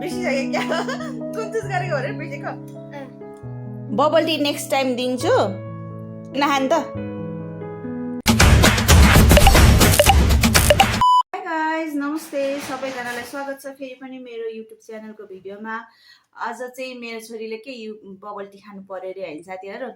बिर्सिसक्यो क्या कुन्चुस गरेको भनेर बिर्सेको बबल टी नेक्स्ट टाइम दिन्छु नखान त हाई गाइज नमस्ते सबैजनालाई स्वागत छ फेरि पनि मेरो युट्युब च्यानलको भिडियोमा आज चाहिँ मेरो छोरीले के बबल टी खानु पर्यो अरे होइन साथीहरू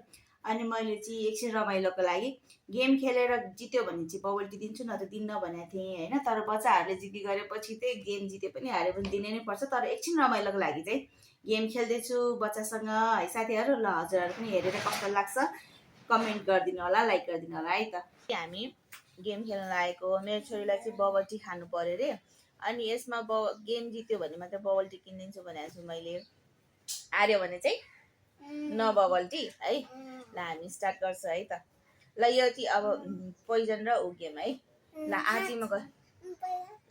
अनि मैले चाहिँ एकछिन रमाइलोको लागि गेम खेलेर जित्यो भने चाहिँ बबल टी दिन्छु न त दिन्न भनेको थिएँ होइन तर बच्चाहरूले जिद्दी गरेपछि चाहिँ गेम जिते पनि हारे पनि दिनै नै पर्छ तर एकछिन रमाइलोको लागि चाहिँ गेम खेल्दैछु बच्चासँग है साथीहरू ल हजुरहरू पनि हेरेर कस्तो लाग्छ कमेन्ट गरिदिनु होला लाइक गरिदिनु होला है त हामी गेम खेल्न लागेको मेरो छोरीलाई चाहिँ बबल टी खानु पर्यो अरे अनि यसमा गेम जित्यो भने मात्र बबल टी किनिदिन्छु भनेको छु मैले हार्यो भने चाहिँ न बबल टी है ल हामी स्टार्ट गर्छ है त ल यो चाहिँ अब पोइजन र ऊ गेम है ल आँचीमा गर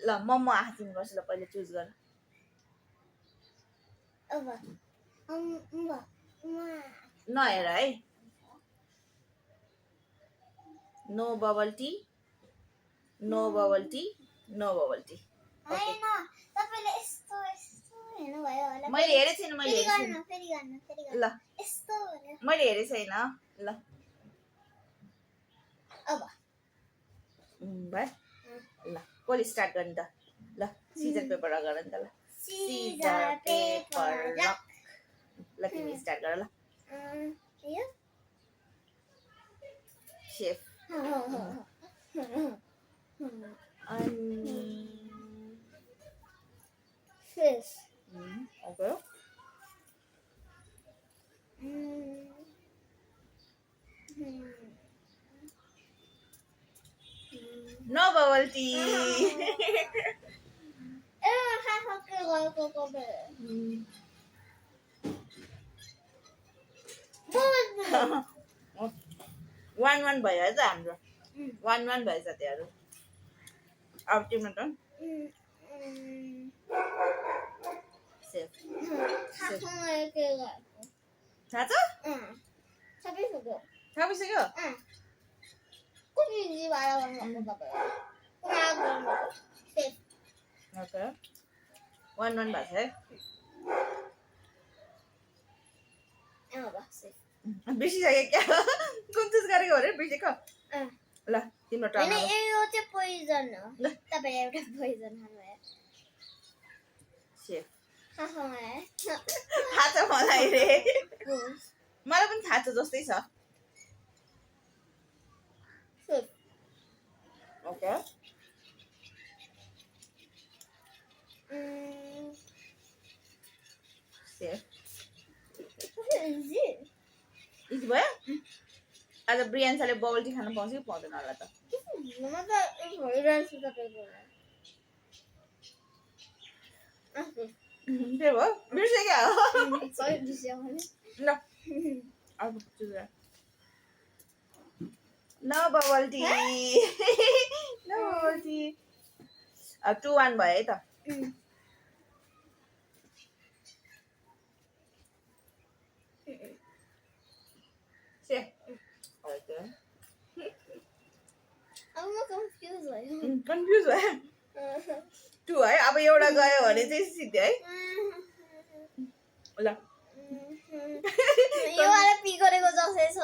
ल म आँचीमा गर्छु ल पहिला चुज गर नहेर है no bubble tea no bubble tea no bubble tea मैले हेरेको छैन मैले ल मैले हेरेको छैन ल भयो ल कसले स्टार्ट गर्ने त ल सिजर पेपर गर नि त ल सिजर पेपर रक ल तिमी स्टार्ट गर ल शेफ अनि Fish. okay no bubble tea one भयो है त हाम्रो 1-1 भयो साथीहरु अब तिम्रो टर्न सेफ थाहा छ थापिसक्यो ओके 1-1 भएको है बिर्सिसक्यो क्या कुन्चुस गरेको भनेर बिर्सेको ल तिम्रो टर्न यो चाहिँ पोइजन हो तपाईले एउटा पोइजन खानुभयो सेफ थाहा छ मलाई रे मलाई पनि थाहा छ जस्तै छ ओके सेफ इजी भयो आज ब्रियान्साले बबल टी खानु पाउँछ कि पाउँदैन होला त त्यही भयो बिर्सेको ल अर्को चुज न बबल टी न बबल टी अब 2-1 भयो है त से ओके कन्फ्युज भयो 2 है अब एउटा गयो भने चाहिँ सिधै है ल यो वाला पी गरेको जसै छ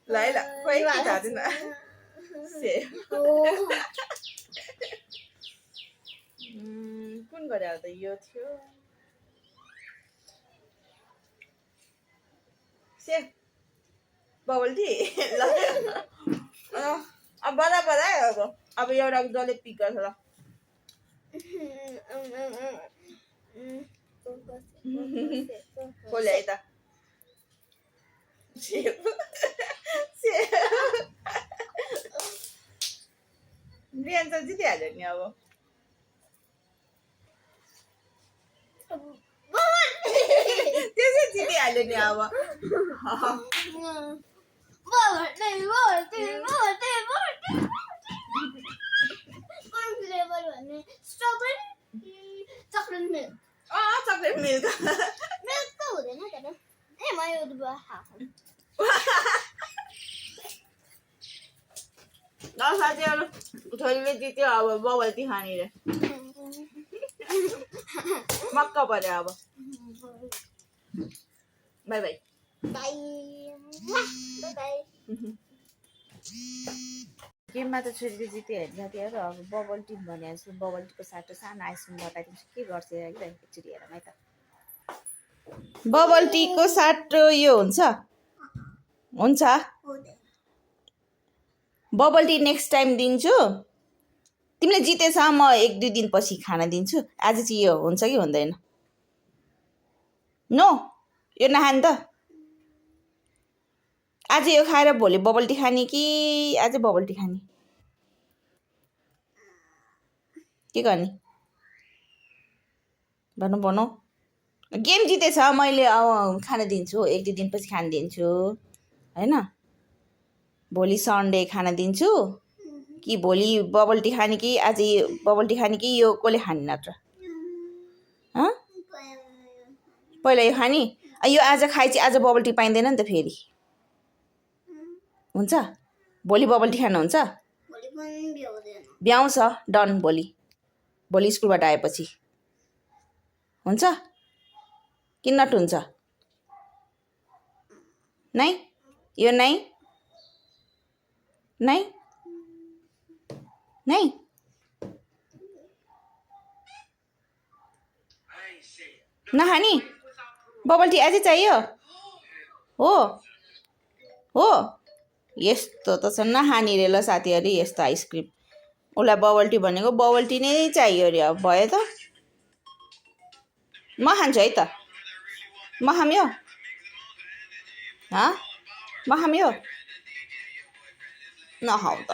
ल है ल खोइ के थाहा छैन से कुन गरे त यो थियो से बबल टी ल अब बदा अब एउटा जसले पिक गर्छ ल खोले है त ब्रियान्सा जितिहाल्यो नि अब त्यसै जितिहाल्यो नि अब chocolate milk chocolate milk milk त हुँदैन तर ए म यो साथीहरू छोरीले जित्यो अब बबल टी खाने रे मक्क पऱ्यो अब बाई बाई बाई बाई गेममा त छोरीले जित्यो हेर्नु साथीहरू अब बबल टिम भनेको छु बबल टीको साटो सानो आइसक्रिम बताइदिन्छु के गर्छ एकदम एकचोटि हेरौँ है त बबल टीको साटो यो हुन्छ हुन्छ बबल टी नेक्स्ट टाइम दिन्छु तिमीले जितेछ म 1-2 दिनपछि खाना दिन्छु आज चाहिँ यो हुन्छ कि हुँदैन नो यो नखाने त आज यो खाएर भोलि बबल टी खाने कि आज बबल टी खाने के गर्ने भनौँ गेम जितेछ मैले अब खाना दिन्छु 1-2 दिनपछि खाना दिन्छु हैन भोलि सन्डे खाना दिन्छु कि भोलि बबल टी खाने कि आज बबल टी खाने कि यो कसले खाने नत्र पहिला यो खाने यो आज खाए चाहिँ आज बबल टी पाइँदैन नि त फेरि हुन्छ भोलि बबल टी खानु हुन्छ भ्याउँछ डन भोलि स्कुलबाट आएपछि हुन्छ कि नट हुन्छ नै यो नै नखाने बबल टी अझै चाहियो हो यस्तो त छ नखाने रे ल साथीहरू यस्तो आइसक्रिम उसलाई बबल टी भनेको बबल टी नै चाहियो अरे अब भयो त म खान्छु है त म खाम्यो म खाम्यो नखाऊ त